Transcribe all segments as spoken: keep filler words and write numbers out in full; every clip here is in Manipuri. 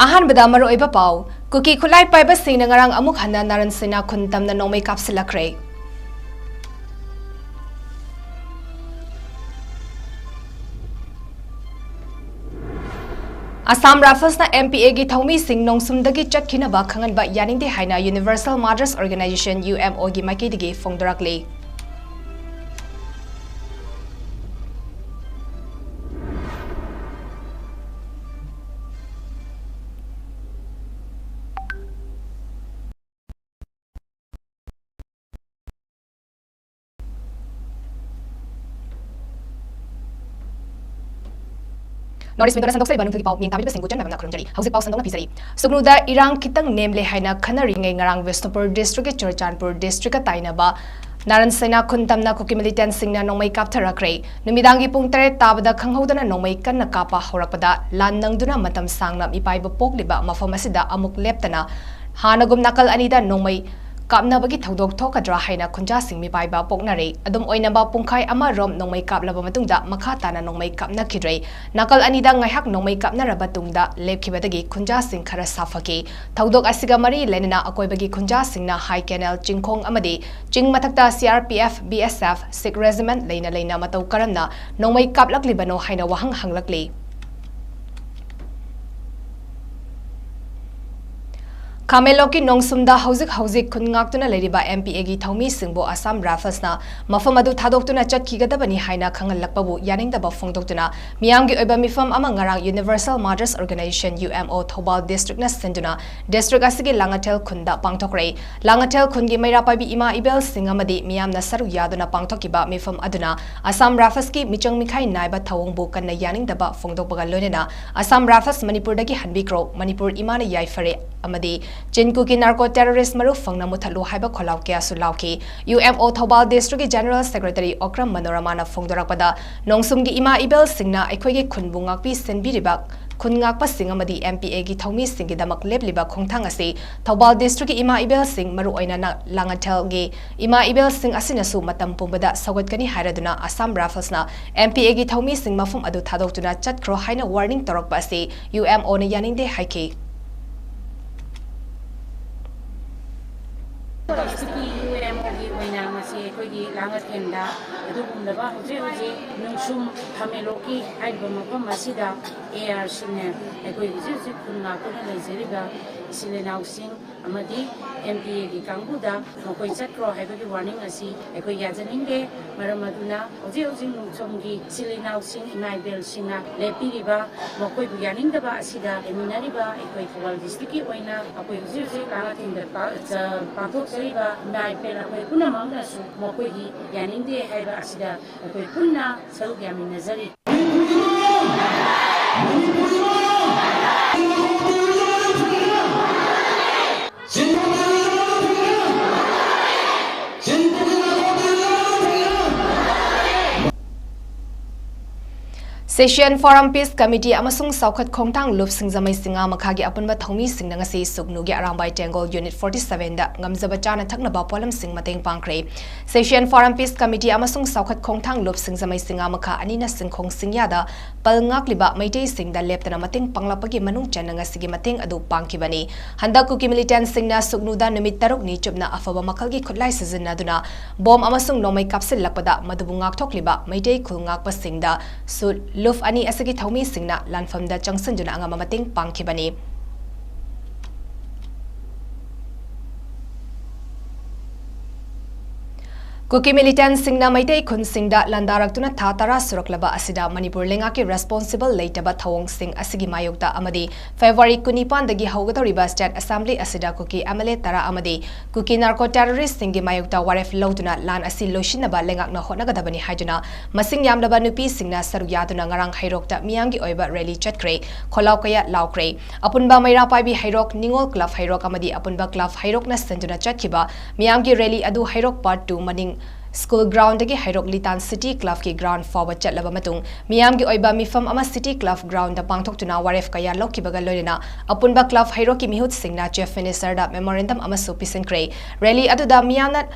ꯑꯍꯥꯟꯕꯗ ꯃꯔꯨꯑꯣꯏꯕ ꯄꯥꯎ, ꯀꯨꯀꯤ ꯈꯨꯠꯂꯥꯏ ꯄꯥꯏꯕꯁꯤꯡꯅ ꯉꯔꯥꯡ ꯑꯃꯨꯛ ꯍꯟꯅ ꯅꯥꯔꯟ ꯁꯦꯅꯥ ꯈꯨꯟ ꯇꯝꯅ ꯅꯣꯡꯃꯩ ꯀꯥꯞꯁꯤꯜꯂꯛꯈ꯭ꯔꯦ꯫ ꯑꯁꯥꯝ ꯔꯥꯏꯐꯜꯁꯅ M P Aꯒꯤ ꯊꯧꯃꯤꯁꯤꯡ ꯅꯣꯡꯁꯨꯝꯗꯒꯤ ꯆꯠꯈꯤꯅꯕ ꯈꯪꯍꯟꯕ ꯌꯥꯅꯤꯡꯗꯦ ꯍꯥꯏꯅ Universal Mothers Organization, U M Oꯒꯤ ꯃꯥꯏꯀꯩꯗꯒꯤ ꯐꯣꯡꯗꯣꯔꯛꯂꯤ꯫ North East Windowꯗ ꯁꯟꯗꯣꯛꯆꯔꯤꯕ ꯅꯨꯡꯊꯤꯜꯒꯤ ꯄꯥꯎ ꯃꯤꯠꯌꯦꯡ ꯇꯥꯕꯤꯔꯤꯕꯁꯤꯡꯕꯨ ꯆꯟꯅꯕ ꯈꯨꯔꯨꯝꯖꯔꯤ꯫ ꯍꯧꯖꯤꯛ ꯄꯥꯎ ꯁꯟꯗꯣꯛꯅ ꯄꯤꯖꯔꯤ꯫ ꯁꯨꯒꯅꯨꯗ ꯏꯔꯥꯡ ꯈꯤꯇꯪ ꯅꯦꯝꯂꯦ ꯍꯥꯏꯅ ꯈꯟꯅꯔꯤꯉꯩ ꯉꯔꯥꯡ ꯕꯤꯁꯅꯨꯄꯨꯔ districtꯀꯤ ꯆꯨꯔꯆꯥꯟꯄꯨꯔ districtꯀ ꯇꯥꯏꯅꯕ ꯅꯥꯔꯟ ꯁꯦꯅꯥ ꯈꯨꯟ ꯇꯝꯅ ꯀꯨꯀꯤ militantꯁꯤꯡꯅ ꯅꯣꯡꯃꯩ ꯀꯥꯞꯊꯔꯛꯈ꯭ꯔꯦ꯫ ꯅꯨꯃꯤꯗꯥꯡꯒꯤ ꯄꯨꯡ ꯇꯔꯦꯠ ꯇꯥꯕꯗ ꯈꯪꯍꯧꯗꯅ ꯅꯣꯡꯃꯩ ꯀꯟꯅ ꯀꯥꯞꯄ ꯍꯧꯔꯛꯄꯗ ꯂꯥꯟ ꯅꯪꯗꯨꯅ ꯃꯇꯝ ꯁꯥꯡꯅ ꯃꯤꯄꯥꯏꯕ ꯄꯣꯛꯂꯤꯕ ꯃꯐꯝ ꯑꯁꯤꯗ ꯑꯃꯨꯛ ꯂꯦꯞꯇꯅ ꯍꯥꯟꯅꯒꯨꯝ ꯅꯥꯀꯜ ꯑꯅꯤꯗ ꯅꯣꯡꯃꯩ ꯀꯥꯞꯅꯕꯒꯤ ꯊꯧꯗꯣꯛ ꯊꯣꯛꯀꯗ꯭ꯔꯥ ꯍꯥꯏꯅ ꯈꯨꯟꯖꯥꯁꯤꯡ ꯃꯤꯄꯥꯏꯕ ꯄꯣꯛꯅꯔꯦ꯫ ꯑꯗꯨꯝ ꯑꯣꯏꯅꯃꯛ ꯄꯨꯡꯈꯥꯏ ꯑꯃ ꯔꯣꯝ ꯅꯣꯡꯃꯩ ꯀꯥꯞꯂꯕ ꯃꯇꯨꯡꯗ ꯃꯈꯥ ꯇꯥꯅ ꯅꯣꯡꯃꯩ ꯀꯥꯞꯅꯈꯤꯗ꯭ꯔꯦ꯫ ꯅꯥꯀꯜ ꯑꯅꯤꯗ ꯉꯥꯏꯍꯥꯛ ꯅꯣꯡꯃꯩ ꯀꯥꯞꯅꯔꯕ ꯇꯨꯡꯗ ꯂꯦꯞꯈꯤꯕꯗꯒꯤ ꯈꯨꯟꯖꯥꯁꯤꯡ ꯈꯔ ꯁꯥꯐꯈꯤ꯫ ꯊꯧꯗꯣꯛ ꯑꯁꯤꯒ ꯃꯔꯤ ꯂꯩꯅꯅ ꯑꯀꯣꯏꯕꯒꯤ ꯈꯨꯟꯖꯥꯁꯤꯡꯅ ꯍꯥꯏ ꯀꯦꯅꯦꯜ, ꯆꯤꯡꯈꯣꯡ ꯑꯃꯗꯤ ꯆꯤꯡ ꯃꯊꯛꯇ C R P F, B S F, Sikh Regiment ꯂꯩꯅ ꯂꯩꯅ ꯃꯇꯧ ꯀꯔꯝꯅ ꯅꯣꯡꯃꯩ ꯀꯥꯞꯂꯛꯂꯤꯕꯅꯣ ꯍꯥꯏꯅ ꯋꯥꯍꯪ ꯍꯪꯂꯛꯂꯤ꯫ ꯈꯥꯃꯦꯟꯂꯣꯛꯀꯤ ꯅꯣꯡꯁꯨꯝꯗ ꯍꯧꯖꯤꯛ ꯍꯧꯖꯤꯛ ꯈꯨꯟ ꯉꯥꯛꯇꯨꯅ ꯂꯩꯔꯤꯕ M P Aꯒꯤ ꯊꯧꯃꯤꯁꯤꯡꯕꯨ ꯑꯁꯥꯝ ꯔꯥꯏꯐꯜꯁꯅ ꯃꯐꯝ ꯑꯗꯨ ꯊꯥꯗꯣꯛꯇꯨꯅ ꯆꯠꯈꯤꯒꯗꯕꯅꯤ ꯍꯥꯏꯅ ꯈꯪꯍꯜꯂꯛꯄꯕꯨ ꯌꯥꯅꯤꯡꯗꯕ ꯐꯣꯡꯗꯣꯛꯇꯨꯅ ꯃꯤꯌꯥꯝꯒꯤ ꯑꯣꯏꯕ ꯃꯤꯐꯝ ꯑꯃ ꯉꯔꯥꯡ Universal Mothers Organization, U M O, Thoubal districtꯅ ꯁꯤꯟꯗꯨꯅ district ꯑꯁꯤꯒꯤ ꯂꯥꯡꯉꯊꯦꯜ ꯈꯨꯟꯗ ꯄꯥꯡꯊꯣꯛꯈ꯭ꯔꯦ꯫ ꯂꯥꯡꯉꯊꯦꯜ ꯈꯨꯟꯒꯤ ꯃꯩꯔꯥ ꯄꯥꯏꯕꯤ ꯏꯃꯥ ꯏꯕꯦꯜꯁꯤꯡ ꯑꯃꯗꯤ ꯃꯤꯌꯥꯝꯅ ꯁꯔꯨꯛ ꯌꯥꯗꯨꯅ ꯄꯥꯡꯊꯣꯛꯈꯤꯕ ꯃꯤꯐꯝ ꯑꯗꯨꯅ ꯑꯁꯥꯝ ꯔꯥꯏꯐꯜꯁꯀꯤ ꯃꯤꯆꯪ ꯃꯤꯈꯥꯏ ꯅꯥꯏꯕ ꯊꯧꯑꯣꯡꯕꯨ ꯀꯟꯅ ꯌꯥꯅꯤꯡꯗꯕ ꯐꯣꯡꯗꯣꯛꯄꯒ ꯂꯣꯏꯅꯅ ꯑꯁꯥꯝ ꯔꯥꯏꯐꯜꯁ ꯃꯅꯤꯄꯨꯔꯗꯒꯤ ꯍꯟꯕꯤꯈ꯭ꯔꯣ, ꯃꯅꯤꯄꯨꯔ ꯏꯃꯥꯅ ꯌꯥꯏꯐꯔꯦ ꯑꯃꯗꯤ ꯆꯤꯟ ꯀꯨꯀꯤ narco terrorist ꯃꯔꯨꯞ ꯐꯪꯅ ꯃꯨꯊꯠꯂꯨ ꯍꯥꯏꯕ ꯈꯣꯜꯂꯥꯎ ꯀꯌꯥꯁꯨ ꯂꯥꯎꯈꯤ꯫ U M O Thoubal districtꯀꯤ General Secretary Okram ꯃꯅꯣꯔꯃꯥꯅ ꯐꯣꯡꯗꯣꯔꯛꯄꯗ, ꯅꯣꯡꯁꯨꯝꯒꯤ ꯏꯃꯥ ꯏꯕꯦꯜꯁꯤꯡꯅ ꯑꯩꯈꯣꯏꯒꯤ ꯈꯨꯟꯕꯨ ꯉꯥꯛꯄꯤ ꯁꯦꯟꯕꯤꯔꯤꯕ ꯈꯨꯟ ꯉꯥꯛꯄꯁꯤꯡ ꯑꯃꯗꯤ M P A ꯒꯤ ꯊꯧꯃꯤꯁꯤꯡꯒꯤꯗꯃꯛ ꯂꯦꯞꯂꯤꯕ ꯈꯣꯡꯊꯥꯡ ꯑꯁꯤ ꯊꯧꯕꯥꯜ district ꯀꯤ ꯏꯃꯥ ꯏꯕꯦꯜꯁꯤꯡ, ꯃꯔꯨꯑꯣꯏꯅ ꯅ-, ꯂꯥꯡꯉꯊꯦꯜꯒꯤ ꯏꯃꯥ ꯏꯕꯦꯜꯁꯤꯡ ꯑꯁꯤꯅꯁꯨ ꯃꯇꯝ ꯄꯨꯝꯕꯗ ꯁꯧꯒꯠꯀꯅꯤ ꯍꯥꯏꯔꯗꯨꯅ Assam Rifles ꯅ M P A ꯒꯤ ꯊꯧꯃꯤꯁꯤꯡ ꯃꯐꯝ ꯑꯗꯨ ꯊꯥꯗꯣꯛꯇꯨꯅ ꯆꯠꯈ꯭ꯔꯣ ꯍꯥꯏꯅ warning ꯇꯧꯔꯛꯄ ꯑꯁꯤ U M O ꯅ ꯌꯥꯅꯤꯡꯗꯦ ꯍꯥꯏꯈꯤ꯫ District ꯀꯤ U M O ꯒꯤ ꯑꯣꯏꯅ ꯉꯁꯤ ꯑꯩꯈꯣꯏꯒꯤ ꯂꯥꯡꯉꯊꯦꯜꯗ ꯑꯗꯨꯒꯨꯝꯂꯕ ꯍꯧꯖꯤꯛ ꯍꯧꯖꯤꯛ ꯅꯨꯡꯁꯨꯝ ꯊꯥꯃꯦꯂꯣꯛꯀꯤ ꯍꯥꯏꯔꯤꯕ ꯃꯐꯝ ꯑꯁꯤꯗ A R ꯁꯤꯡꯅ ꯑꯩꯈꯣꯏ ꯍꯧꯖꯤꯛ ꯍꯧꯖꯤꯛ ꯈꯨꯟ ꯉꯥꯛꯇꯨꯅ ꯂꯩꯖꯔꯤꯕ ꯏꯆꯤꯜ ꯏꯅꯥꯎꯁꯤꯡ ꯑꯃꯗꯤ M P A ꯒꯤ ꯀꯥꯡꯕꯨꯗ ꯃꯈꯣꯏ ꯆꯠꯈ꯭ꯔꯣ ꯍꯥꯏꯕꯒꯤ warning ꯑꯁꯤ ꯑꯩꯈꯣꯏ ꯌꯥꯖꯅꯤꯡꯗꯦ꯫ ꯃꯔꯝ ꯑꯗꯨꯅ ꯍꯧꯖꯤꯛ ꯍꯧꯖꯤꯛ ꯅꯣꯡꯆꯣꯝꯒꯤ ꯏꯆꯤꯜ ꯏꯅꯥꯎꯁꯤꯡ, ꯏꯃꯥ ꯏꯕꯦꯜꯁꯤꯡꯅ ꯂꯦꯞꯄꯤꯔꯤꯕ, ꯃꯈꯣꯏꯕꯨ ꯌꯥꯅꯤꯡꯗꯕ ꯑꯁꯤꯗ ꯂꯩꯃꯤꯟꯅꯔꯤꯕ ꯑꯩꯈꯣꯏ ꯊꯧꯕꯥꯜ district ꯀꯤ ꯑꯣꯏꯅ ꯑꯩꯈꯣꯏ ꯍꯧꯖꯤꯛ ꯍꯧꯖꯤꯛ ꯂꯥꯡꯉꯊꯦꯜꯗ ꯄꯥ-, ꯆ-, ꯄꯥꯡꯊꯣꯛꯆꯔꯤꯕ ꯏꯃꯥ ꯏꯕꯦꯜ ꯑꯩꯈꯣꯏ ꯄꯨꯝꯅꯃꯛꯅꯁꯨ ꯃꯈꯣꯏꯒꯤ ꯌꯥꯅꯤꯡꯗꯦ ꯍꯥꯏꯕ ꯑꯁꯤꯗ ꯑꯩꯈꯣꯏ ꯄꯨꯟꯅ ꯁꯔꯨꯛ ꯌꯥꯃꯤꯟꯅꯖꯔꯤ꯫ Session Forum Peace Committee ꯑꯃꯁꯨꯡ ꯆꯥꯎꯈꯠ ꯈꯣꯡꯊꯥꯡ ꯂꯨꯞ ꯁꯤꯡꯖꯃꯩ ꯆꯤꯉꯥ ꯃꯈꯥꯒꯤ ꯑꯄꯨꯟꯕ ꯊꯧꯃꯤꯁꯤꯡꯅ ꯉꯁꯤ ꯁꯨꯒꯅꯨꯒꯤ ꯑꯔꯥꯝꯕꯥꯏ ꯇꯦꯡꯒꯣꯜ Unit forty seven ꯗ ꯉꯝꯖꯕ ꯆꯥꯅ ꯊꯛꯅꯕ ꯄꯣꯠꯂꯝꯁꯤꯡ ꯃꯇꯦꯡ ꯄꯥꯡꯈ꯭ꯔꯦ꯫ Session Forum Peace Committee ꯑꯃꯁꯨꯡ ꯆꯥꯎꯈꯠ ꯈꯣꯡꯊꯥꯡ ꯂꯨꯞ ꯁꯤꯡꯖꯃꯩ ꯆꯤꯉꯥ ꯃꯈꯥ ꯑꯅꯤꯅ ꯆꯤꯡꯈꯣꯡ ꯆꯤꯡꯌꯥꯗ ꯄꯜ ꯉꯥꯛꯂꯤꯕ ꯃꯩꯇꯩꯁꯤꯡꯗ ꯂꯦꯞꯇꯅ ꯃꯇꯦꯡ ꯄꯥꯡꯂꯛꯄꯒꯤ ꯃꯅꯨꯡ ꯆꯟꯅ ꯉꯁꯤꯒꯤ ꯃꯇꯦꯡ ꯑꯗꯨ ꯄꯥꯡꯈꯤꯕꯅꯤ꯫ ꯍꯟꯗꯛ ꯀꯨꯀꯤ militantꯁꯤꯡꯅ ꯁꯨꯒꯅꯨꯗ ꯅꯨꯃꯤꯠ ꯇꯔꯨꯛꯅꯤ ꯆꯨꯞꯅ ꯑꯐꯕ ꯃꯈꯜꯒꯤ ꯈꯨꯠꯂꯥꯏ ꯁꯤꯖꯤꯟꯅꯗꯨꯅ ꯕꯣꯝ ꯑꯃꯁꯨꯡ ꯅꯣꯡꯃꯩ ꯀꯥꯞꯁꯤꯜꯂꯛꯄꯗ ꯃꯗꯨꯕꯨ ꯉꯥꯛꯊꯣꯛꯂꯤꯕ ꯃꯩꯇꯩ ꯈꯨꯜ ꯉꯥꯛꯄꯁꯤꯡꯗꯁꯨ ꯂꯨꯞ ꯑꯅꯤ ꯑꯁꯤꯒꯤ ꯊꯧꯃꯤꯁꯤꯡꯅ ꯂꯥꯟꯐꯝꯗ ꯆꯪꯁꯤꯟꯗꯨꯅ ꯑꯉꯝꯕ ꯃꯇꯦꯡ ꯄꯥꯡꯈꯤꯕꯅꯤ꯫ ꯀꯨꯀꯤ militantꯁꯤꯡꯅ ꯃꯩꯇꯩ ꯈꯨꯟꯁꯤꯡꯗ ꯂꯥꯟꯗꯥꯔꯛꯇꯨꯅ ꯊꯥ ꯇꯔꯥ ꯁꯨꯔꯛꯂꯕ ꯑꯁꯤꯗ ꯃꯅꯤꯄꯨꯔ ꯂꯩꯉꯥꯛꯀꯤ responsible ꯂꯩꯇꯕ ꯊꯧꯑꯣꯡꯁꯤꯡ ꯑꯁꯤꯒꯤ ꯃꯥꯌꯣꯛꯇ ꯑꯃꯗꯤ February ꯀꯨꯟꯅꯤꯄꯥꯟꯗꯒꯤ ꯍꯧꯒꯗꯧꯔꯤꯕ state assembly ꯑꯁꯤꯗ ꯀꯨꯀꯤ M L A ꯇꯔꯥ ꯑꯃꯗꯤ ꯀꯨꯀꯤ narco terroristꯁꯤꯡꯒꯤ ꯃꯥꯌꯣꯛꯇ ꯋꯥꯔꯦꯞ ꯂꯧꯗꯨꯅ ꯂꯥꯟ ꯑꯁꯤ ꯂꯣꯏꯁꯤꯟꯅꯕ ꯂꯩꯉꯥꯛꯅ ꯍꯣꯠꯅꯒꯗꯕꯅꯤ ꯍꯥꯏꯗꯨꯅ ꯃꯁꯤꯡ ꯌꯥꯝꯂꯕ ꯅꯨꯄꯤꯁꯤꯡꯅ ꯁꯔꯨꯛ ꯌꯥꯗꯨꯅ ꯉꯔꯥꯡ ꯍꯩꯔꯣꯛꯇ ꯃꯤꯌꯥꯝꯒꯤ ꯑꯣꯏꯕ rally ꯆꯠꯈ꯭ꯔꯦ, ꯈꯣꯜꯂꯥꯎ ꯀꯌꯥ ꯂꯥꯎꯈ꯭ꯔꯦ꯫ ꯑꯄꯨꯟꯕ ꯃꯩꯔꯥ ꯄꯥꯏꯕꯤ ꯍꯩꯔꯣꯛ, ꯅꯤꯉꯣꯜ club ꯍꯩꯔꯣꯛ ꯑꯃꯗꯤ ꯑꯄꯨꯟꯕ club ꯍꯩꯔꯣꯛꯅ ꯁꯤꯟꯗꯨꯅ ꯆꯠꯈꯤꯕ ꯃꯤꯌꯥꯝꯒꯤ rally ꯑꯗꯨ ꯍꯩꯔꯣꯛ part two ꯃꯅꯤꯡ ꯁ꯭ꯀꯨꯜ ꯒ꯭ꯔꯥꯎꯟꯗꯒꯤ ꯍꯩꯔꯣꯛ ꯂꯤꯇꯥꯟ ꯁꯤꯇꯤ ꯀ꯭ꯂꯕꯀꯤ ꯒ꯭ꯔꯥꯎꯟ ꯐꯥꯎꯕ ꯆꯠꯂꯕ ꯃꯇꯨꯡ, ꯃꯤꯌꯥꯝꯒꯤ ꯑꯣꯏꯕ ꯃꯤꯐꯝ ꯑꯃ ꯁꯤꯇꯤ ꯀ꯭ꯂꯕ ꯒ꯭ꯔꯥꯎꯟꯗ ꯄꯥꯡꯊꯣꯛꯇꯨꯅ ꯋꯥꯔꯦꯞ ꯀꯌꯥ ꯂꯧꯈꯤꯕꯒ ꯂꯣꯏꯅꯅ ꯑꯄꯨꯟꯕ ꯀ꯭ꯂꯕ ꯍꯩꯔꯣꯛꯀꯤ ꯃꯤꯍꯨꯠꯁꯤꯡꯅ ꯆꯤꯐ ꯃꯤꯅꯤꯁꯇꯔꯗ ꯃꯦꯃꯣꯔꯦꯟꯗꯝ ꯑꯃꯁꯨ ꯄꯤꯁꯤꯟꯈ꯭ꯔꯦ꯫ ꯔꯦꯂꯤ ꯑꯗꯨꯗ ꯃꯤꯌꯥꯝꯅ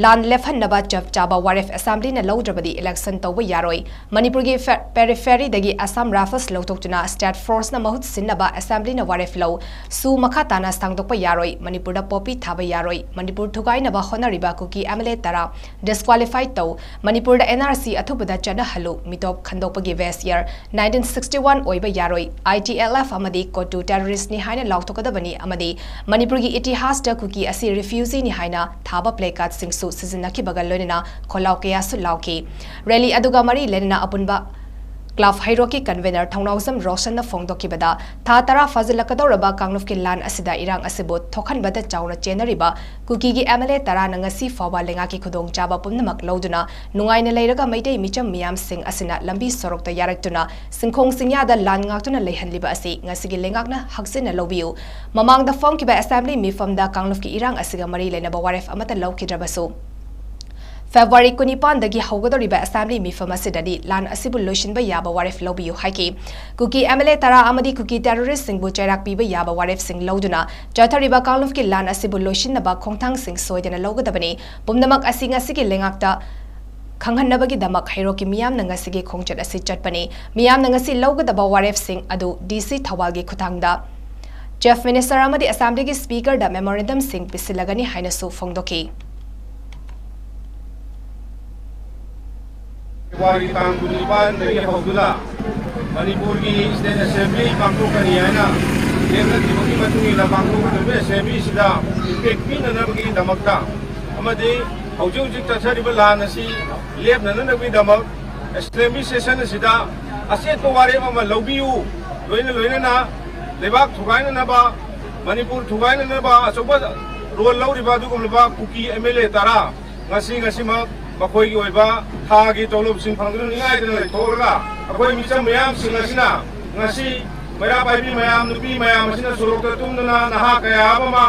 ꯂꯥꯟ ꯂꯦꯞꯍꯟꯅꯕ ꯆꯞ ꯆꯥꯕ ꯋꯥꯔꯦꯞ ꯑꯦꯁꯦꯝꯕ꯭ꯂꯤꯅ ꯂꯧꯗ꯭ꯔꯕꯗꯤ ꯏꯂꯦꯛꯁꯟ ꯇꯧꯕ ꯌꯥꯔꯣꯏ꯫ ꯃꯅꯤꯄꯨꯔꯒꯤ ꯐꯦ-, ꯄꯦꯔꯤꯐꯦꯔꯤꯗꯒꯤ ꯑꯁꯥꯝ ꯔꯥꯏꯐꯜꯁ ꯂꯧꯊꯣꯛꯇꯨꯅ ꯁ꯭ꯇꯦꯠ ꯐꯣꯔꯁꯅ ꯃꯍꯨꯠ ꯁꯤꯟꯅꯕ ꯑꯦꯁꯦꯝꯕ꯭ꯂꯤꯅ ꯋꯥꯔꯦꯞ ꯂꯧ꯫ ꯁꯨ ꯃꯈꯥ ꯇꯥꯅ ꯁꯥꯡꯗꯣꯛꯄ ꯌꯥꯔꯣꯏ꯫ ꯃꯅꯤꯄꯨꯔꯗ ꯄꯣꯄꯤ ꯊꯥꯕ ꯌꯥꯔꯣꯏ꯫ ꯃꯅꯤꯄꯨꯔ ꯊꯨꯒꯥꯏꯅꯕ ꯍꯣꯠꯅꯔꯤꯕ ꯀꯨꯀꯤ ꯑꯦꯝ ꯑꯦꯜ ꯑꯦ ꯇꯔꯥ ꯗꯤꯁꯀ꯭ꯋꯥꯂꯤꯐꯥꯏ ꯇꯧ꯫ ꯃꯅꯤꯄꯨꯔꯗ ꯑꯦꯟ ꯑꯥꯔ ꯁꯤ ꯑꯊꯨꯕꯗ ꯆꯠꯅꯍꯜꯂꯨ꯫ ꯃꯤꯇꯣꯞ ꯈꯟꯗꯣꯛꯄꯒꯤ ꯕꯦꯁ ꯏꯌꯔ ꯅꯥꯏꯟꯇꯤꯟ ꯁꯤꯛꯁꯇꯤ ꯋꯥꯟ ꯑꯣꯏꯕ ꯌꯥꯔꯣꯏ꯫ ꯑꯥꯏ ꯇꯤ ꯑꯦꯜ ꯑꯦꯐ ꯑꯃꯗꯤ ꯀꯣꯇꯨ ꯇꯦꯔꯣꯔꯤꯁ꯭ꯠꯅꯤ ꯍꯥꯏꯅ ꯂꯥꯎꯊꯣꯛꯀꯗꯕꯅꯤ ꯑꯃꯗꯤ ꯃꯅꯤꯄꯨꯔꯒꯤ ꯏꯇꯤꯍꯥꯁꯇ ꯀꯨꯀꯤ ꯑꯁꯤ ꯔꯤꯐ꯭ꯌꯨꯖꯤꯅꯤ ꯍꯥꯏꯅ ꯊꯥꯕ ꯄ꯭ꯂꯦ ꯀꯥꯔꯗꯁꯤꯡꯁꯨ ꯁꯤꯖꯤꯟꯅꯈꯤꯕꯒ ꯂꯣꯏꯅꯅ ꯈꯣꯜꯂꯥꯎ ꯀꯌꯥꯁꯨ ꯂꯥꯎꯈꯤ꯫ ꯔꯦꯂꯤ ꯑꯗꯨꯒ ꯃꯔꯤ ꯂꯩꯅꯅ ꯑꯄꯨꯟꯕ ꯀ꯭ꯂꯕ ꯍꯩꯔꯣꯛꯀꯤ ꯀꯟꯚꯦꯅꯔ ꯊꯧꯅꯥꯎꯖꯝ ꯔꯣꯁꯟꯅ ꯐꯣꯡꯗꯣꯛꯈꯤꯕꯗ, ꯊꯥ ꯇꯔꯥ ꯐꯥꯖꯤꯜꯂꯛꯀꯗꯧꯔꯕ ꯀꯥꯡꯂꯨꯞꯀꯤ ꯂꯥꯟ ꯑꯁꯤꯗ ꯏꯔꯥꯡ ꯑꯁꯤꯕꯨ ꯊꯣꯛꯍꯟꯕꯗ ꯆꯥꯎꯅ ꯆꯦꯟꯅꯔꯤꯕ ꯀꯨꯀꯤꯒꯤ ꯑꯦꯝ ꯑꯦꯜ ꯑꯦ ꯇꯔꯥꯅ ꯉꯁꯤ ꯐꯥꯎꯕ ꯂꯩꯉꯥꯛꯀꯤ ꯈꯨꯗꯣꯡꯆꯥꯕ ꯄꯨꯝꯅꯃꯛ ꯂꯧꯗꯨꯅ ꯅꯨꯡꯉꯥꯏꯅ ꯂꯩꯔꯒ ꯃꯩꯇꯩ ꯃꯤꯆꯝ ꯃꯤꯌꯥꯝꯁꯤꯡ ꯑꯁꯤꯅ ꯂꯝꯕꯤ ꯁꯣꯔꯣꯛꯇ ꯌꯥꯔꯛꯇꯨꯅ ꯁꯤꯡꯈꯣꯡ ꯁꯤꯡꯌꯥꯗ ꯂꯥꯟ ꯉꯥꯛꯇꯨꯅ ꯂꯩꯍꯜꯂꯤꯕ ꯑꯁꯤ ꯉꯁꯤꯒꯤ ꯂꯩꯉꯥꯛꯅ ꯍꯛꯆꯤꯟꯅ ꯂꯧꯕꯤꯌꯨ꯫ ꯃꯃꯥꯡꯗ ꯐꯝꯈꯤꯕ ꯑꯦꯁꯦꯝꯕ꯭ꯂꯤ ꯃꯤꯐꯝꯗ ꯀꯥꯡꯂꯨꯞꯀꯤ ꯏꯔꯥꯡ ꯑꯁꯤꯒ ꯃꯔꯤ ꯂꯩꯅꯕ ꯋꯥꯔꯦꯞ ꯑꯃꯠꯇ ꯂꯧꯈꯤꯗ꯭ꯔꯕꯁꯨ, ꯐꯦꯕ꯭ꯔꯨꯋꯥꯔꯤ ꯀꯨꯟꯅꯤꯄꯥꯟꯗꯒꯤ ꯍꯧꯒꯗꯧꯔꯤꯕ ꯑꯦꯁꯦꯝꯕ꯭ꯂꯤ ꯃꯤꯐꯝ ꯑꯁꯤꯗꯗꯤ ꯂꯥꯟ ꯑꯁꯤꯕꯨ ꯂꯣꯏꯁꯤꯟꯕ ꯌꯥꯕ ꯋꯥꯔꯦꯞ ꯂꯧꯕꯤꯌꯨ ꯍꯥꯏꯈꯤ꯫ ꯀꯨꯀꯤ ꯑꯦꯝ ꯑꯦꯜ ꯑꯦ ꯇꯔꯥ ꯑꯃꯗꯤ ꯀꯨꯀꯤ ꯇꯦꯔꯣꯔꯤꯁ꯭ꯠꯁꯤꯡꯕꯨ ꯆꯩꯔꯥꯛ ꯄꯤꯕ ꯌꯥꯕ ꯋꯥꯔꯦꯞꯁꯤꯡ ꯂꯧꯗꯨꯅ ꯆꯠꯊꯔꯤꯕ ꯀꯥꯡꯂꯨꯞꯀꯤ ꯂꯥꯟ ꯑꯁꯤꯕꯨ ꯂꯣꯏꯁꯤꯟꯅꯕ ꯈꯣꯡꯊꯥꯡꯁꯤꯡ ꯁꯣꯏꯗꯅ ꯂꯧꯒꯗꯕꯅꯤ꯫ ꯄꯨꯝꯅꯃꯛ ꯑꯁꯤ ꯉꯁꯤꯒꯤ ꯂꯩꯉꯥꯛꯇ ꯈꯪꯍꯟꯅꯕꯒꯤꯗꯃꯛ ꯍꯩꯔꯣꯛꯀꯤ ꯃꯤꯌꯥꯝꯅ ꯉꯁꯤꯒꯤ ꯈꯣꯡꯆꯠ ꯑꯁꯤ ꯆꯠꯄꯅꯤ꯫ ꯃꯤꯌꯥꯝꯅ ꯉꯁꯤ ꯂꯧꯒꯗꯕ ꯋꯥꯔꯦꯞꯁꯤꯡ ꯑꯗꯨ ꯗꯤ ꯁꯤ ꯊꯧꯕꯥꯜꯒꯤ ꯈꯨꯠꯊꯥꯡꯗ ꯆꯤꯐ ꯃꯤꯅꯤꯁꯇꯔ ꯑꯃꯗꯤ ꯑꯦꯁꯦꯝꯕ꯭ꯂꯤꯒꯤ ꯁ꯭ꯄꯤꯀꯔꯗ ꯃꯦꯃꯣꯔꯦꯟꯗꯝꯁꯤꯡ ꯄꯤꯁꯤꯜꯂꯒꯅꯤ ꯍꯥꯏꯅꯁꯨ ꯐꯣꯡꯗꯣꯛꯈꯤ꯫ ꯐꯦꯕ꯭ꯔꯨꯋꯥꯔꯤꯒꯤ ꯇꯥꯡ ꯀꯨꯟꯅꯤꯄꯥꯟꯗꯒꯤ ꯍꯧꯗꯨꯅ ꯃꯅꯤꯄꯨꯔꯒꯤ ꯁ꯭ꯇꯦꯠ ꯑꯦꯁꯦꯝꯕ꯭ꯂꯤ ꯄꯥꯡꯊꯣꯛꯀꯅꯤ ꯍꯥꯏꯅ ꯂꯦꯞꯅꯈꯤꯕꯒꯤ ꯃꯇꯨꯡ ꯏꯟꯅ ꯄꯥꯡꯊꯣꯛꯀꯗꯧꯔꯤꯕ ꯑꯦꯁꯦꯝꯕ꯭ꯂꯤꯁꯤꯗ ꯏꯝꯄꯦꯛ ꯄꯤꯅꯅꯕꯒꯤꯗꯃꯛꯇ ꯑꯃꯗꯤ ꯍꯧꯖꯤꯛ ꯍꯧꯖꯤꯛ ꯆꯠꯊꯔꯤꯕ ꯂꯥꯟ ꯑꯁꯤ ꯂꯦꯞꯅꯅꯕꯒꯤꯗꯃꯛ ꯑꯦꯁꯦꯝꯕ꯭ꯂꯤ ꯁꯦꯁꯟ ꯑꯁꯤꯗ ꯑꯆꯦꯠꯄ ꯋꯥꯔꯦꯞ ꯑꯃ ꯂꯧꯕꯤꯌꯨ꯫ ꯂꯣꯏꯅ ꯂꯣꯏꯅꯅ ꯂꯩꯕꯥꯛ ꯊꯨꯒꯥꯏꯅꯅꯕ, ꯃꯅꯤꯄꯨꯔ ꯊꯨꯒꯥꯏꯅꯅꯕ ꯑꯆꯧꯕ ꯔꯣꯜ ꯂꯧꯔꯤꯕ ꯑꯗꯨꯒꯨꯝꯂꯕ ꯀꯨꯀꯤ ꯑꯦꯝ ꯑꯦꯜ ꯑꯦ ꯇꯔꯥ ꯉꯁꯤ ꯉꯁꯤꯃꯛ ꯃꯈꯣꯏꯒꯤ ꯑꯣꯏꯕ ꯊꯥꯒꯤ ꯇꯣꯂꯣꯞꯁꯤꯡ ꯐꯪꯗꯨꯅ ꯅꯤꯡꯉꯥꯏꯗꯅ ꯂꯩꯊꯣꯛꯂꯒ ꯑꯩꯈꯣꯏ ꯃꯤꯆꯝ ꯃꯌꯥꯝꯁꯤꯡ ꯑꯁꯤꯅ ꯉꯁꯤ ꯃꯩꯔꯥ ꯄꯥꯏꯕꯤ ꯃꯌꯥꯝ, ꯅꯨꯄꯤ ꯃꯌꯥꯝ ꯑꯁꯤꯅ ꯁꯣꯔꯣꯛꯇ ꯇꯨꯝꯗꯨꯅ ꯅꯍꯥ ꯀꯌꯥ ꯑꯃ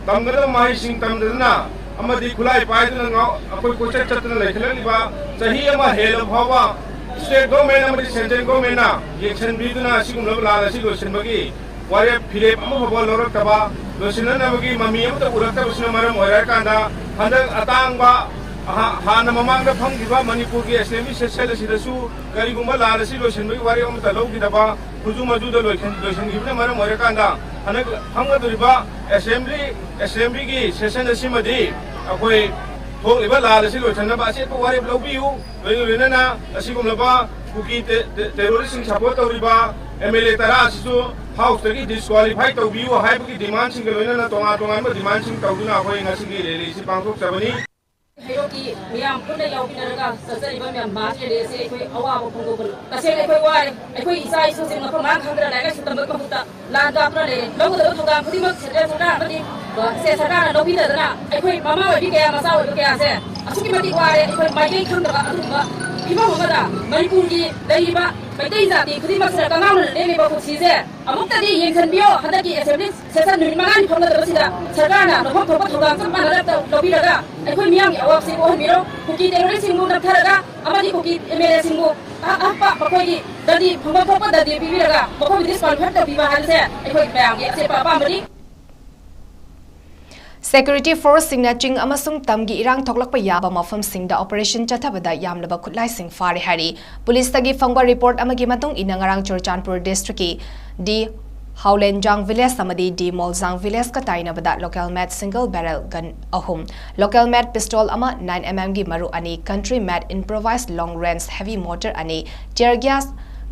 ꯇꯝꯒꯗꯕ ꯃꯍꯩꯁꯤꯡ ꯇꯝꯗꯗꯨꯅ ꯑꯃꯗꯤ ꯈꯨꯠꯂꯥꯏ ꯄꯥꯏꯗꯨꯅ ꯉꯥꯎ-, ꯑꯩꯈꯣꯏ ꯀꯣꯏꯆꯠ ꯆꯠꯇꯨꯅ ꯂꯩꯈꯠꯂꯛꯂꯤꯕ ꯆꯍꯤ ꯑꯃ ꯍꯦꯜꯂꯕ ꯐꯥꯎꯕ state government ꯑꯃꯗꯤ central governmentꯅ ꯌꯦꯡꯁꯤꯟꯕꯤꯗꯨꯅ ꯑꯁꯤꯒꯨꯝꯂꯕ ꯂꯥꯟ ꯑꯁꯤ ꯂꯣꯏꯁꯤꯟꯕꯒꯤ ꯋꯥꯔꯦꯞ ꯐꯤꯔꯦꯞ ꯑꯃꯐꯥꯎꯕ ꯂꯧꯔꯛꯇꯕ, ꯂꯣꯏꯁꯤꯟꯅꯅꯕꯒꯤ ꯃꯃꯤ ꯑꯃꯠꯇ ꯎꯔꯛꯇꯕꯁꯤꯅ ꯃꯔꯝ ꯑꯣꯏꯔꯀꯥꯟꯗ, ꯍꯟꯗꯛ ꯑꯇꯥꯡꯕ ꯑꯍꯥ-, ꯍꯥꯟꯅ ꯃꯃꯥꯡꯗ ꯐꯝꯈꯤꯕ ꯃꯅꯤꯄꯨꯔꯒꯤ assembly session ꯑꯁꯤꯗꯁꯨ ꯀꯔꯤꯒꯨꯝꯕ ꯂꯥꯟ ꯑꯁꯤ ꯂꯣꯏꯁꯤꯟꯕꯒꯤ ꯋꯥꯔꯦꯞ ꯑꯃꯠꯇ ꯂꯧꯈꯤꯗꯕ, ꯈꯨꯖꯨ ꯃꯖꯨꯗ ꯂꯣꯏꯁꯤꯟ-, ꯂꯣꯏꯁꯤꯟꯈꯤꯕꯅ ꯃꯔꯝ ꯑꯣꯏꯔꯀꯥꯟꯗ, ꯍꯟꯗꯛ ꯐꯝꯒꯗꯧꯔꯤꯕ assembly, assemblyꯒꯤ session ꯑꯁꯤꯃꯗꯤ ꯑꯩꯈꯣꯏ ꯊꯣꯛꯂꯤꯕ ꯂꯥꯟ ꯑꯁꯤ ꯂꯣꯏꯁꯤꯟꯅꯕ ꯑꯆꯦꯠꯄ ꯋꯥꯔꯦꯞ ꯂꯧꯕꯤꯌꯨ꯫ ꯂꯣꯏꯅ ꯂꯣꯏꯅꯅ ꯑꯁꯤꯒꯨꯝꯂꯕ ꯀꯨꯀꯤ ꯇꯦ-, ꯇꯦ-, terroristꯁꯤꯡ support ꯇꯧꯔꯤꯕ MLA ꯇꯔꯥ ꯑꯁꯤꯁꯨ houseꯇꯒꯤ disqualify ꯇꯧꯕꯤꯌꯨ ꯍꯥꯏꯕꯒꯤ demandꯁꯤꯡꯒ ꯂꯣꯏꯅꯅ ꯇꯣꯉꯥꯟ ꯇꯣꯉꯥꯟꯕ demandꯁꯤꯡ ꯇꯧꯗꯨꯅ ꯑꯩꯈꯣꯏ ꯉꯁꯤꯒꯤ rallyꯁꯤ ꯄꯥꯡꯊꯣꯛꯆꯕꯅꯤ꯫ ꯍꯩꯔꯣꯛꯀꯤ ꯃꯤꯌꯥꯝ ꯄꯨꯟꯅ ꯌꯥꯎꯃꯤꯟꯅꯔꯒ ꯆꯠꯆꯔꯤꯕ ꯃꯌꯥꯝ mass rally ꯑꯁꯤ ꯑꯩꯈꯣꯏ ꯑꯋꯥꯕ ꯐꯣꯡꯗꯣꯛꯄꯅꯤ꯫ ꯇꯁꯦꯡꯅ ꯑꯩꯈꯣꯏ ꯋꯥꯔꯦ꯫ ꯑꯩꯈꯣꯏ ꯏꯆꯥ ꯏꯁꯨꯁꯤꯡ ꯃꯐꯝ ꯃꯔꯥꯡ ꯈꯪꯗꯅ ꯂꯥꯏꯔꯤꯛ ꯂꯥꯏꯁꯨ ꯇꯝꯕꯒꯤ ꯃꯍꯨꯠꯇ ꯂꯥꯟ ꯀꯥꯞꯇꯨꯅ ꯂꯩꯔꯦ꯫ ꯂꯧꯒꯗꯕ ꯊꯧꯗꯥꯡ ꯈꯨꯗꯤꯡꯃꯛ central ꯁꯔꯀꯥꯔ ꯑꯃꯗꯤ, ꯑ, state ꯁꯔꯀꯥꯔꯅ ꯂꯧꯕꯤꯗꯗꯅ ꯑꯩꯈꯣꯏ ꯃꯃꯥ ꯑꯣꯏꯕꯤ ꯀꯌꯥ, ꯃꯆꯥ ꯑꯣꯏꯕ ꯀꯌꯥꯁꯦ ꯑꯁꯨꯛꯀꯤ ꯃꯇꯤꯛ ꯋꯥꯔꯦ꯫ ꯑꯩꯈꯣꯏ ꯃꯥꯏꯀꯩ ꯈꯪꯗꯕ ꯑꯗꯨꯒꯨꯝꯕ ꯐꯤꯕꯝ ꯑꯃꯗ ꯃꯅꯤꯄꯨꯔꯒꯤ ꯂꯩꯔꯤꯕ ꯃꯩꯇꯩ ꯖꯥꯇꯤ ꯈꯨꯗꯤꯡꯃꯛꯁꯤꯅ ꯀꯪꯉꯥꯎꯅꯅ ꯂꯦꯝꯃꯤꯕ ꯄꯨꯟꯁꯤꯁꯦ ꯑꯃꯨꯛꯇꯗꯤ ꯌꯦꯡꯁꯤꯟꯕꯤꯌꯣ꯫ ꯍꯟꯗꯛꯀꯤ assembly session ꯅꯨꯃꯤꯠ ꯃꯉꯥꯅꯤ ꯐꯝꯒꯗꯕꯁꯤꯗ ꯁꯔꯀꯥꯔꯅ ꯂꯧꯐꯝ ꯊꯣꯛꯄ ꯊꯧꯗꯥꯡ ꯆꯞ ꯃꯥꯟꯅꯅ ꯇꯧ-, ꯂꯧꯕꯤꯔꯒ ꯑꯩꯈꯣꯏ ꯃꯤꯌꯥꯝꯒꯤ ꯑꯋꯥꯕꯁꯤ ꯀꯣꯛꯍꯟꯕꯤꯔꯣ꯫ ꯀꯨꯀꯤ terroristꯁꯤꯡꯕꯨ ꯅꯝꯊꯔꯒ ꯑꯃꯗꯤ ꯀꯨꯀꯤ MLAꯁꯤꯡꯕꯨ ꯑꯍ-, ꯑꯍꯛꯄ ꯃꯈꯣꯏꯒꯤ ꯗꯟꯗꯤ, ꯐꯪꯐꯝ ꯊꯣꯛꯄ ꯗꯟꯗꯤ ꯄꯤꯕꯤꯔꯒ ꯃꯈꯣꯏꯕꯨ disqualify ꯇꯧꯕꯤꯕ ꯍꯥꯏꯕꯁꯦ ꯑꯩꯈꯣꯏ ꯃꯌꯥꯝꯒꯤ ꯑꯆꯦꯠꯄ ꯑꯄꯥꯝꯕꯅꯤ꯫ Security forceꯁꯤꯡꯅ ꯆꯤꯡ ꯑꯃꯁꯨꯡ ꯇꯝꯒꯤ ꯏꯔꯥꯡ ꯊꯣꯛꯂꯛꯄ ꯌꯥꯕ ꯃꯐꯝꯁꯤꯡꯗ operation ꯆꯠꯊꯕꯗ ꯌꯥꯝꯂꯕ ꯈꯨꯠꯂꯥꯏꯁꯤꯡ ꯐꯥꯔꯦ ꯍꯥꯏꯔꯤ꯫ ꯄꯨꯂꯤꯁꯇꯒꯤ ꯐꯪꯕ report ꯑꯃꯒꯤ ꯃꯇꯨꯡ ꯏꯟꯅ, ꯉꯔꯥꯡ ꯆꯨꯔꯆꯥꯟꯄꯨꯔ districtꯀꯤ ꯗꯤ ꯍꯥꯎꯂꯦꯟꯖꯥꯡ village ꯑꯃꯗꯤ ꯗꯤ ꯃꯣꯜꯖꯥꯡ villageꯀ ꯇꯥꯏꯅꯕꯗ local made single barrel gun ꯑꯍꯨꯝ, local made pistol ꯑꯃ, nine mmꯒꯤ ꯃꯔꯨ ꯑꯅꯤ, country made improvised long range heavy mortar ꯑꯅꯤ, tear gas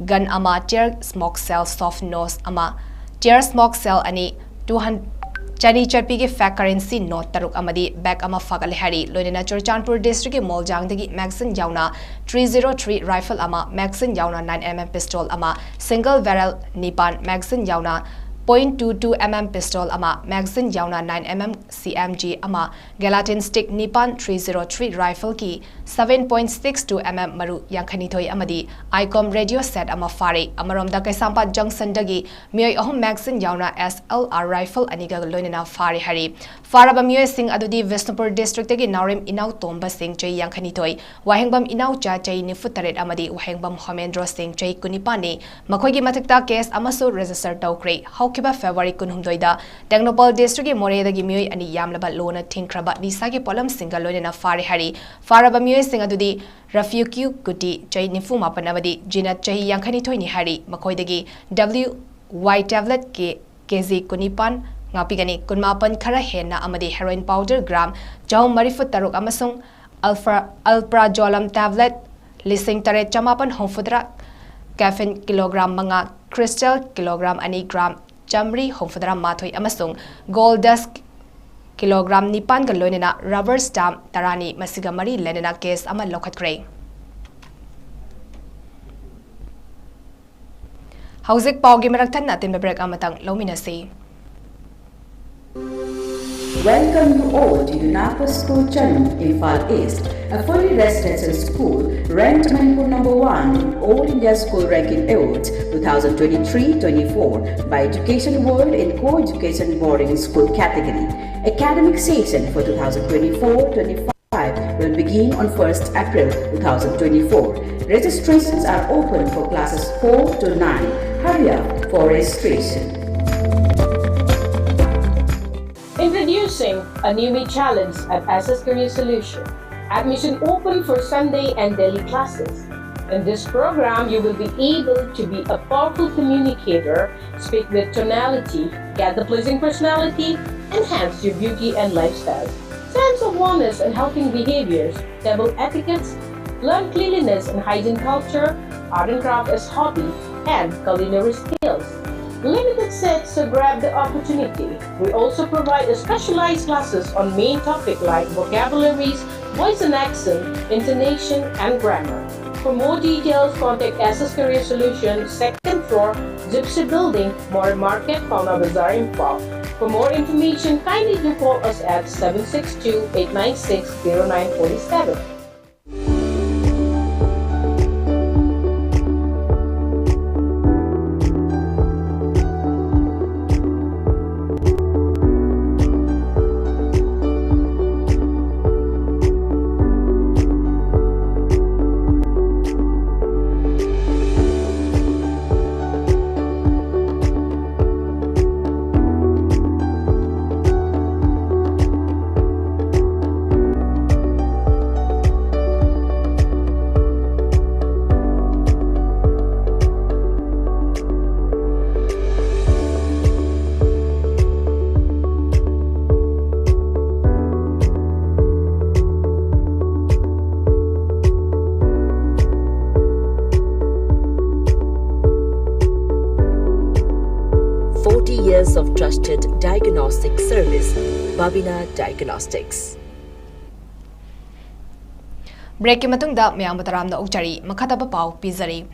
gun ꯑꯃ, tear smoke shell soft nose ꯑꯃ, tear smoke shell ꯑꯅꯤ, two hundred, ꯆꯅꯤ ꯆꯠꯄꯤꯒꯤ fake currency note ꯇꯔꯨꯛ ꯑꯃꯗꯤ bag ꯑꯃ ꯐꯥꯒꯠꯂꯦ ꯍꯥꯏꯔꯤ꯫ ꯂꯣꯏꯅꯅ ꯆꯨꯔꯆꯥꯟꯄꯨꯔ districtꯀꯤ ꯃꯣꯜꯖꯥꯡꯗꯒꯤ magazine ꯌꯥꯎꯅ three zero three rifle ꯑꯃ, magazine ꯌꯥꯎꯅ nine mm pistol ꯑꯃ, single barrel ꯅꯤꯄꯥꯟ, magazine ꯌꯥꯎꯅ point two two M M pistol ꯑꯃ, magazine ꯌꯥꯎꯅ nine M M C M G ꯑꯃ, gelatin stick ꯅꯤꯄꯥꯟ, three zero three rifle ꯒꯤ seven point six two M M ꯃꯔꯨ ꯌꯥꯡꯈꯩꯅꯤꯊꯣꯏ ꯑꯃꯗꯤ ICOM radio set ꯑꯃ ꯐꯥꯔꯦ꯫ ꯑꯃꯔꯣꯝꯗ, ꯀꯩꯁꯥꯝꯄꯥꯠ junction ꯗꯒꯤ ꯃꯤꯑꯣꯏ ꯑꯍꯨꯝ magazine ꯌꯥꯎꯅ S L R rifle ꯑꯅꯤꯒ ꯂꯣꯏꯅꯅ ꯐꯥꯔꯦ ꯍꯥꯏꯔꯤ꯫ ꯐꯥꯔꯕ ꯃꯤꯑꯣꯏꯁꯤꯡ ꯑꯗꯨꯗꯤ ꯕꯤꯁꯅꯨꯄꯨꯔ district ꯇꯒꯤ ꯅꯥꯎꯔꯦꯝ ꯏꯅꯥꯎ ꯇꯣꯝꯕ ꯁꯤꯡ, ꯆꯍꯤ ꯌꯥꯡꯈꯩꯅꯤꯊꯣꯏ, ꯋꯥꯍꯦꯡꯕꯝ ꯏꯅꯥꯎꯆꯥ, ꯆꯍꯤ ꯅꯤꯐꯨ ꯇꯔꯦꯠ, ꯑꯃꯗꯤ ꯋꯥꯍꯦꯡꯕꯝ ꯍꯣꯃꯦꯟꯗ꯭ꯔꯣ ꯁꯤꯡ, ꯆꯍꯤ ꯀꯨꯟꯅꯤꯄꯥꯟꯅꯤ꯫ ꯃꯈꯣꯏꯒꯤ ꯃꯊꯛꯇ case ꯑꯃꯁꯨ register ꯇꯧꯈ꯭ꯔꯦ꯫ ꯍꯧꯈꯤꯕ February ꯀꯨꯟꯍꯨꯝꯗꯣꯏꯗ ꯇꯦꯡꯅꯧꯄꯜ district ꯀꯤ ꯃꯣꯔꯦꯗꯒꯤ ꯃꯤꯑꯣꯏ ꯑꯅꯤ ꯌꯥꯝꯂꯕ ꯂꯣꯅ ꯊꯤꯡꯈ꯭ꯔꯕ ꯅꯤꯁꯥꯒꯤ ꯄꯣꯠꯂꯝꯁꯤꯡꯒ ꯂꯣꯏꯅꯅ ꯐꯥꯔꯦ ꯍꯥꯏꯔꯤ꯫ ꯐꯥꯔꯕ ꯃꯤꯑꯣꯏꯁꯤꯡ ꯑꯗꯨꯗꯤ ꯔꯐꯤꯌꯨꯀ꯭ꯌꯨ ꯀꯨꯇꯤ, ꯆꯍꯤ ꯅꯤꯐꯨ ꯃꯥꯄꯟ, ꯑꯃꯗꯤ ꯖꯤꯅꯠ, ꯆꯍꯤ ꯌꯥꯡꯈꯩꯅꯤꯊꯣꯏꯅꯤ ꯍꯥꯏꯔꯤ꯫ ꯃꯈꯣꯏꯗꯒꯤ W Y tablet ꯀꯦ-, KG ꯀꯨꯟꯅꯤꯄꯥꯟ ꯉꯥꯛꯄꯤꯒꯅꯤ, ꯀꯨꯟꯃꯥꯄꯟ ꯈꯔ ꯍꯦꯟꯅ ꯑꯃꯗꯤ heroin powder gram ꯆꯍꯨꯝ ꯃꯔꯤꯐꯨ ꯇꯔꯨꯛ ꯑꯃꯁꯨꯡ alpra-, alprazolam tablet ꯂꯤꯁꯤꯡ ꯇꯔꯦꯠ ꯆꯃꯥꯄꯟ ꯍꯨꯝꯐꯨꯇꯔꯥ, caffeine kilogram ꯃꯉꯥ, crystal kilogram ꯑꯅꯤ, gram ꯆꯥꯃꯔꯤ ꯍꯨꯝꯐꯨꯇꯔꯥ ꯃꯥꯊꯣꯏ ꯑꯃꯁꯨꯡ gold dust kilogram ꯅꯤꯄꯥꯟꯒ ꯂꯣꯏꯅꯅ rubber stamp ꯇꯔꯥꯅꯤ, ꯃꯁꯤꯒ ꯃꯔꯤ ꯂꯩꯅꯅ case ꯑꯃ ꯂꯧꯈꯠꯈ꯭ꯔꯦ꯫ ꯍꯧꯖꯤꯛ ꯄꯥꯎꯒꯤ ꯃꯔꯛ ꯊꯠꯅ ꯑꯇꯦꯟꯕ break ꯑꯃꯇꯪ ꯂꯧꯃꯤꯟꯅꯁꯤ꯫ Welcome you all to UNAPA School Channel, Imphal East, a fully residential school ranked Manipur number one in All India School Ranking Awards two thousand twenty-three twenty-four by Education World in co-education boarding school category. Academic session for two thousand twenty-four twenty-five will begin on first April two thousand twenty-four. Registrations are open for classes four to nine. Hurry up for registration. Introducing a new challenge at S S Career Solution. Admission open for Sunday and Delhi classes. In this program, you will be able to be a powerful communicator, speak with tonality, get the pleasing personality, enhance your beauty and lifestyle, sense of wellness and helping behaviors, table etiquettes, learn cleanliness and hygiene culture, art and craft as hobby, and culinary skills. Limited seats, so grab the opportunity. We also provide a specialized classes on main topic like vocabularies, voice and accent, intonation, and grammar. For more details, contact S S Career Solution, second floor, Gypsy Building, More Market, Paona Bazaar, Imphal. For more information, kindly do call us at seven six two, eight nine six, zero nine four seven. Forty years of trusted diagnostic service, Babina Diagnostics. Breakꯀꯤ ꯃꯇꯨꯡꯗ ꯃꯌꯥꯝꯕꯨ ꯇꯔꯥꯝꯅ ꯑꯣꯛꯆꯔꯤ꯫ ꯃꯈꯥ ꯇꯥꯕ ꯄꯥꯎ ꯄꯤꯖꯔꯤ꯫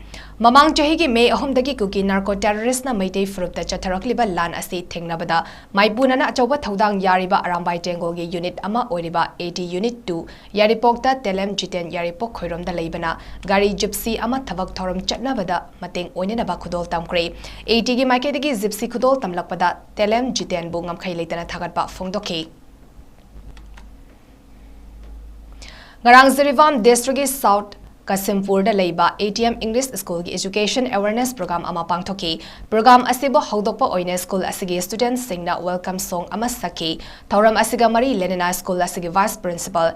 ꯃꯃꯥꯡ ꯆꯍꯤꯒꯤ ꯃꯦ ꯑꯍꯨꯝꯗꯒꯤ ꯀꯨꯀꯤ narco terroristꯅ ꯃꯩꯇꯩ ꯐꯨꯔꯨꯞꯇ ꯆꯠꯊꯔꯛꯂꯤꯕ ꯂꯥꯟ ꯑꯁꯤ ꯊꯦꯡꯅꯕꯗ ꯃꯥꯏꯄꯨꯅꯅ ꯑꯆꯧꯕ ꯊꯧꯗꯥꯡ ꯌꯥꯔꯤꯕ ꯑꯔꯥꯝꯕꯥꯏ ꯇꯦꯡꯒꯣꯜꯒꯤ unit ꯑꯃ ꯑꯣꯏꯔꯤꯕ AT Unit two ꯌꯥꯏꯔꯤꯄꯣꯛꯇ ꯇꯦꯂꯦꯝ ꯖꯤꯇꯦꯟ ꯌꯥꯏꯔꯤꯄꯣꯛ ꯈꯣꯏꯔꯣꯝꯗ ꯂꯩꯕꯅ ꯒꯥꯔꯤ Gypsy ꯑꯃ ꯊꯕꯛ ꯊꯧꯔꯝ ꯆꯠꯅꯕꯗ ꯃꯇꯦꯡ ꯑꯣꯏꯅꯅꯕ ꯈꯨꯗꯣꯜ ꯇꯝꯈ꯭ꯔꯦ꯫ ATꯒꯤ ꯃꯥꯏꯀꯩꯗꯒꯤ Gypsy ꯈꯨꯗꯣꯜ ꯇꯝꯂꯛꯄꯗ ꯇꯦꯂꯦꯝ ꯖꯤꯇꯦꯟꯕꯨ ꯉꯝꯈꯩ ꯂꯩꯇꯅ ꯊꯥꯒꯠꯄ ꯐꯣꯡꯗꯣꯛꯈꯤ꯫ ꯉꯔꯥꯡ ꯖꯤꯔꯤꯕꯥꯝ districtꯀꯤ South ꯀꯁꯤꯝꯄꯨꯔꯗ ꯂꯩꯕ ATM English Schoolꯒꯤ education awareness program ꯑꯃ ꯄꯥꯡꯊꯣꯛꯈꯤ꯫ Program ꯑꯁꯤꯕꯨ ꯍꯧꯗꯣꯛꯄ ꯑꯣꯏꯅ school ꯑꯁꯤꯒꯤ studentꯁꯤꯡꯅ welcome song ꯑꯃ ꯁꯛꯈꯤ꯫ ꯊꯧꯔꯝ ꯑꯁꯤꯒ ꯃꯔꯤ ꯂꯩꯅꯅ school ꯑꯁꯤꯒꯤ vice principal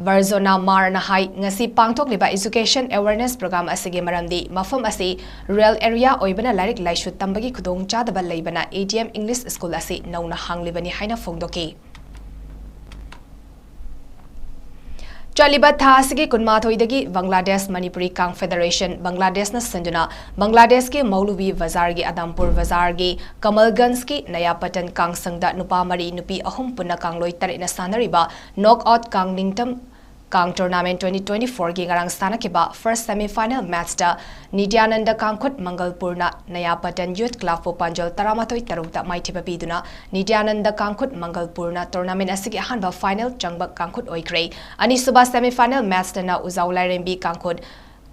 ꯕꯔꯖꯣꯅꯥ ꯃꯥꯔꯅ ꯍꯥꯏ, ꯉꯁꯤ ꯄꯥꯡꯊꯣꯛꯂꯤꯕ education awareness program ꯑꯁꯤꯒꯤ ꯃꯔꯝꯗꯤ ꯃꯐꯝ ꯑꯁꯤ rural area ꯑꯣꯏꯕꯅ ꯂꯥꯏꯔꯤꯛ ꯂꯥꯏꯁꯨ ꯇꯝꯕꯒꯤ ꯈꯨꯗꯣꯡꯆꯥꯗꯕ ꯂꯩꯕꯅ ATM English School ꯑꯁꯤ ꯅꯧꯅ ꯍꯥꯡꯂꯤꯕꯅꯤ ꯍꯥꯏꯅ ꯐꯣꯡꯗꯣꯛꯈꯤ꯫ ꯆꯠꯂꯤꯕ ꯊꯥ ꯑꯁꯤꯒꯤ ꯀꯨꯟꯃꯥꯊꯣꯏꯗꯒꯤ ꯕꯪꯒ꯭ꯂꯥꯗꯦꯁ ꯃꯅꯤꯄꯨꯔꯤ ꯀꯥꯡ ꯐꯦꯗꯔꯦꯁꯟ, ꯕꯪꯒ꯭ꯂꯥꯗꯦꯁꯅ ꯁꯤꯟꯗꯨꯅ, ꯕꯪꯒ꯭ꯂꯥꯗꯦꯁꯀꯤ ꯃꯧꯂꯨꯕꯤ ꯕꯖꯥꯔꯒꯤ ꯑꯗꯥꯝꯄꯨꯔ ꯕꯖꯥꯔꯒꯤ ꯀꯃꯜꯒꯟꯖꯀꯤ ꯅꯌꯥ ꯄꯇꯟ ꯀꯥꯡ ꯁꯪꯗ ꯅꯨꯄꯥ ꯃꯔꯤ, ꯅꯨꯄꯤ ꯑꯍꯨꯝ ꯄꯨꯟꯅ ꯀꯥꯡꯂꯣꯏ ꯇꯔꯦꯠꯅ ꯁꯥꯟꯅꯔꯤꯕ knock out ꯀꯥꯡ ꯅꯤꯡꯇꯝ ꯀꯥꯡ tournament twenty twenty-four ꯒꯤ ꯉꯔꯥꯡ ꯁꯥꯟꯅꯈꯤꯕ first semi final match ꯇ ꯅꯤꯇ꯭ꯌꯥꯅꯟꯗ ꯀꯥꯡꯈꯨꯠ ꯃꯪꯒꯜꯄꯨꯔꯅ ꯅꯌꯥꯄꯇꯟ Youth Club ꯕꯨ ꯄꯥꯟꯖꯜ ꯇꯔꯥꯃꯥꯊꯣꯏ ꯇꯔꯨꯛꯇ ꯃꯥꯏꯊꯤꯕ ꯄꯤꯗꯨꯅ ꯅꯤꯇ꯭ꯌꯥꯅꯟꯗ ꯀꯥꯡꯈꯨꯠ ꯃꯪꯒꯜꯄꯨꯔꯅ tournament ꯑꯁꯤꯒꯤ ꯑꯍꯥꯟꯕ final ꯆꯪꯕ ꯀꯥꯡꯈꯨꯠ ꯑꯣꯏꯈ꯭ꯔꯦ꯫ ꯑꯅꯤꯁꯨꯕ semi final match ꯇꯅ ꯎꯖꯥꯎ ꯂꯥꯏꯔꯦꯝꯕꯤ ꯀꯥꯡꯈꯨꯠ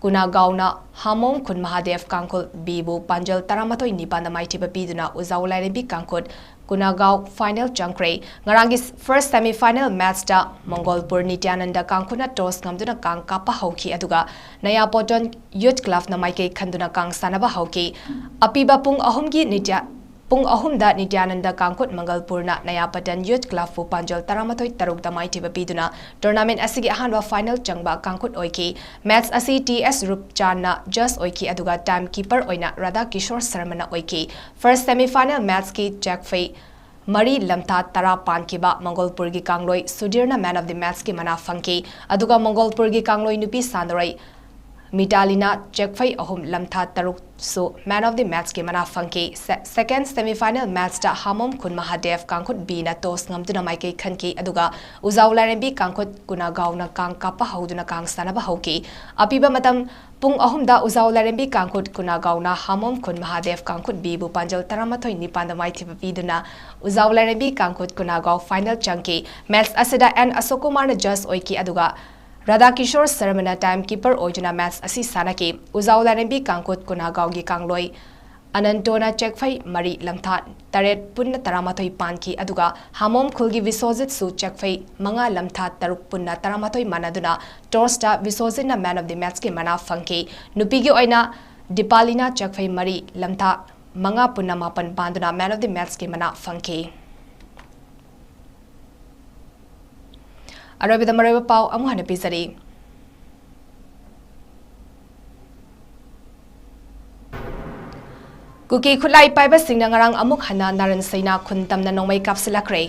ꯀꯨꯅꯥꯒꯥꯎꯅ ꯍꯥꯃꯣꯝ ꯈꯨꯟ ꯃꯍꯥꯗꯦꯕ ꯀꯥꯡꯈꯨꯜ B ꯕꯨ ꯄꯥꯟꯖꯜ ꯇꯔꯥꯃꯥꯊꯣꯏ ꯅꯤꯄꯥꯟꯗ ꯃꯥꯏꯊꯤꯕ ꯄꯤꯗꯨꯅ ꯎꯖꯥꯎ ꯂꯥꯏꯔꯦꯝꯕꯤ ꯀꯥꯡꯈꯨꯠ ꯀꯨꯅꯥꯒꯥꯎ final ꯆꯪꯈ꯭ꯔꯦ꯫ ꯉꯔꯥꯡꯒꯤ first semi final match ꯇ ꯃꯪꯒꯣꯜꯄꯨꯔ ꯅꯤꯇ꯭ꯌꯥꯅꯟꯗ ꯀꯥꯡꯈꯨꯠꯅ toss ꯉꯝꯗꯨꯅ ꯀꯥꯡ ꯀꯥꯞꯄ ꯍꯧꯈꯤ, ꯑꯗꯨꯒ ꯅꯌꯥꯄꯣꯇꯣꯟ Youth Club ꯅ ꯃꯥꯏꯀꯩ ꯈꯟꯗꯨꯅ ꯀꯥꯡ ꯁꯥꯟꯅꯕ ꯍꯧꯈꯤ꯫ ꯑꯄꯤꯕ ꯄꯨꯡ ꯑꯍꯨꯝꯒꯤ ꯅꯤꯇ꯭ꯌ-, ꯄꯨꯡ ꯑꯍꯨꯝꯗ ꯅꯤꯇ꯭ꯌꯥꯅꯟꯗ ꯀꯥꯡꯈꯨꯠ ꯃꯪꯒꯜꯄꯨꯔꯅ ꯅꯌꯥꯄꯇꯟ Youth Club ꯕꯨ ꯄꯥꯟꯖꯜ ꯇꯔꯥꯃꯥꯊꯣꯏ ꯇꯔꯨꯛꯇ ꯃꯥꯏꯊꯤꯕ ꯄꯤꯗꯨꯅ tournament ꯑꯁꯤꯒꯤ ꯑꯍꯥꯟꯕ final ꯆꯪꯕ ꯀꯥꯡꯈꯨꯠ ꯑꯣꯏꯈꯤ꯫ Match ꯑꯁꯤ T S ꯔꯨꯞꯆꯥꯟꯅ judge ꯑꯣꯏꯈꯤ, ꯑꯗꯨꯒ time keeper ꯑꯣꯏꯅ ꯔꯥꯙꯥ ꯀꯤꯁꯣꯔ ꯁꯔꯃꯅ ꯑꯣꯏꯈꯤ꯫ First semi final match ꯀꯤ ꯆꯦꯛꯐꯩ ꯃꯔꯤ ꯂꯝꯊꯥ ꯇꯔꯥ ꯄꯥꯟꯈꯤꯕ ꯃꯪꯒꯣꯜꯄꯨꯔꯒꯤ ꯀꯥꯡꯂꯣꯏ ꯁꯨꯙꯤꯔꯅ man of the match ꯀꯤ ꯃꯅꯥ ꯐꯪꯈꯤ, ꯑꯗꯨꯒ ꯃꯪꯒꯣꯜꯄꯨꯔꯒꯤ ꯀꯥꯡꯂꯣꯏ ꯅꯨꯄꯤ ꯁꯥꯟꯅꯔꯣꯏ ꯃꯤꯇꯥꯂꯤꯅ ꯆꯦꯛꯐꯩ ꯑꯍꯨꯝ ꯂꯝꯊꯥ ꯇꯔꯨꯛ ꯁꯨ man of the match ꯀꯤ ꯃꯅꯥ ꯐꯪꯈꯤ꯫ Se-, second semi final match ꯇ ꯍꯥꯃꯣꯝ ꯈꯨꯟ ꯃꯍꯥꯗꯦꯕ ꯀꯥꯡꯈꯨꯠ B ꯅ toss ꯉꯝꯗꯨꯅ ꯃꯥꯏꯀꯩ ꯈꯟꯈꯤ, ꯑꯗꯨꯒ ꯎꯖꯥꯎ ꯂꯥꯏꯔꯦꯝꯕꯤ ꯀꯥꯡꯈꯨꯠ ꯀꯨꯅꯥꯒꯥꯎꯅ ꯀꯥꯡ ꯀꯥꯞꯄ ꯍꯧꯗꯨꯅ ꯀꯥꯡ ꯁꯥꯟꯅꯕ ꯍꯧꯈꯤ꯫ ꯑꯄꯤꯕ ꯃꯇꯝ ꯄꯨꯡ ꯑꯍꯨꯝꯗ ꯎꯖꯥꯎ ꯂꯥꯏꯔꯦꯝꯕꯤ ꯀꯥꯡꯈꯨꯠ ꯀꯨꯅꯥꯒꯥꯎꯅ ꯍꯥꯃꯣꯝ ꯈꯨꯟ ꯃꯍꯥꯗꯦꯕ ꯀꯥꯡꯈꯨꯠ B ꯕꯨ ꯄꯥꯟꯖꯜ ꯇꯔꯥꯃꯥꯊꯣꯏ ꯅꯤꯄꯥꯟꯗ ꯃꯥꯏꯊꯤꯕ ꯄꯤꯗꯨꯅ ꯎꯖꯥꯎ ꯂꯥꯏꯔꯦꯝꯕꯤ ꯀꯥꯡꯈꯨꯠ ꯀꯨꯅꯥꯒꯥꯎ final ꯆꯪꯈꯤ꯫ Match ꯑꯁꯤꯗ N ꯑꯁꯣꯛ ꯀꯨꯃꯥꯔꯅ judge ꯑꯣꯏꯈꯤ, ꯑꯗꯨꯒ ꯔꯥꯙꯥ ꯀꯤꯁꯣꯔ ꯁꯔꯃꯅ time keeper ꯑꯣꯏꯗꯨꯅ match ꯑꯁꯤ ꯁꯥꯟꯅꯈꯤ꯫ ꯎꯖꯥꯎ ꯂꯥꯏꯔꯦꯝꯕꯤ ꯀꯥꯡꯈꯨꯠ ꯀꯨꯅꯥꯒꯥꯎꯒꯤ ꯀꯥꯡꯂꯣꯏ ꯑꯅꯟꯇꯣꯅ ꯆꯦꯛꯐꯩ ꯃꯔꯤ ꯂꯝꯊꯥ ꯇꯔꯦꯠ ꯄꯨꯟꯅ ꯇꯔꯥꯃꯥꯊꯣꯏ ꯄꯥꯟꯈꯤ, ꯑꯗꯨꯒ ꯍꯥꯃꯣꯝ ꯈꯨꯜꯒꯤ ꯕꯤꯁꯣꯖꯤꯠꯁꯨ ꯆꯦꯛꯐꯩ ꯃꯉꯥ ꯂꯝꯊꯥ ꯇꯔꯨꯛ ꯄꯨꯟꯅ ꯇꯔꯥꯃꯥꯊꯣꯏ ꯃꯥꯟꯅꯗꯨꯅ toss ꯇ ꯕꯤꯁꯣꯖꯤꯠꯅ man of the match ꯀꯤ ꯃꯅꯥ ꯐꯪꯈꯤ꯫ ꯅꯨꯄꯤꯒꯤ ꯑꯣꯏꯅ ꯗꯤꯄꯥꯂꯤꯅ ꯆꯦꯛꯐꯩ ꯃꯔꯤ ꯂꯝꯊꯥ ꯃꯉꯥ ꯄꯨꯟꯅ ꯃꯥꯄꯟ ꯄꯥꯟꯗꯨꯅ man of the match ꯀꯤ ꯃꯅꯥ ꯐꯪꯈꯤ꯫ ꯑꯔꯣꯏꯕꯗ ꯃꯔꯨꯑꯣꯏꯕ ꯄꯥꯎ ꯑꯃꯨꯛ ꯍꯟꯅ ꯄꯤꯖꯔꯤ꯫ ꯀꯨꯀꯤ ꯈꯨꯠꯂꯥꯏ ꯄꯥꯏꯕꯁꯤꯡꯅ ꯉꯔꯥꯡ ꯑꯃꯨꯛ ꯍꯟꯅ ꯅꯥꯔꯟ ꯁꯩꯅꯥ ꯈꯨꯟ ꯇꯝꯅ ꯅꯣꯡꯃꯩ ꯀꯥꯞꯁꯤꯜꯂꯛꯈ꯭ꯔꯦ꯫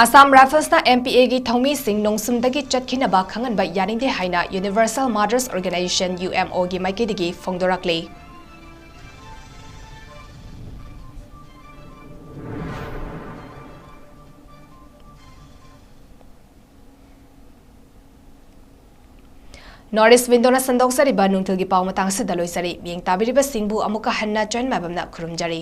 ꯑꯁꯥꯝ ꯔꯥꯏꯐꯜꯁꯅ M P A ꯒꯤ ꯊꯧꯃꯤꯁꯤꯡ ꯅꯣꯡꯁꯨꯝꯗꯒꯤ ꯆꯠꯈꯤꯅꯕ ꯈꯪꯍꯟꯕ ꯌꯥꯅꯤꯡꯗꯦ ꯍꯥꯏꯅ Universal Mothers Organization, U M O ꯒꯤ ꯃꯥꯏꯀꯩꯗꯒꯤ ꯐꯣꯡꯗꯣꯔꯛꯂꯤ꯫ North East Window ꯅ ꯁꯟꯗꯣꯛꯆꯔꯤꯕ ꯅꯨꯡꯊꯤꯜꯒꯤ ꯄꯥꯎ ꯃꯇꯥꯡ ꯑꯁꯤꯗ ꯂꯣꯏꯖꯔꯤ꯫ ꯃꯤꯠꯌꯦꯡ ꯇꯥꯕꯤꯔꯤꯕꯁꯤꯡꯕꯨ ꯑꯃꯨꯛꯀ ꯍꯟꯅ ꯆꯣꯏꯍꯟ ꯃꯥꯏꯕꯝꯅ ꯈꯨꯔꯨꯝꯖꯔꯤ꯫